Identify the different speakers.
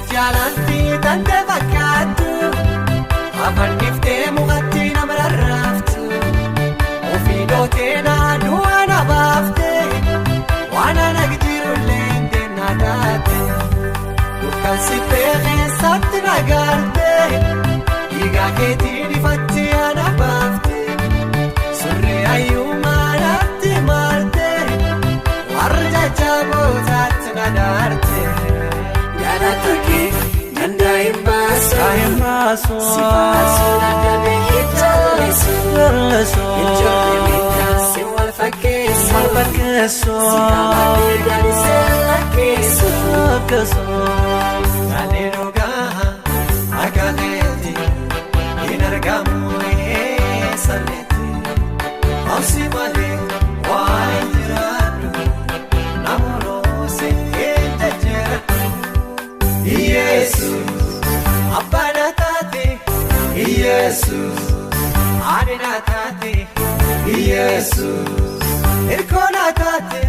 Speaker 1: Jaalalti tante fakkaattu afanniftee mukatti nama rarraaftu ofii dootee naannoo na baaftee waan ana jirullee deemna taate dukkan sibbee keessatti nagaarte dhiigaa keetiin ifatti ana baafte surree ayyumaa natti maarte warra jajjabootaatti na daarte.
Speaker 2: Galata kee danda'een baasu. Si faarsu dadhabee hin jallisu. Hin jirre beekaa si wal fakkeessu. Si qabatee gadi lakkeessu.
Speaker 1: Ani dhugaa akka keetti hin argamu eessaletti. Obsi malee waa hin jiraadhu namoota hin jajjaradhu. Yesuus abbaa na taate, Yesuus haadha na taate, Yesuus hirkoo na taate.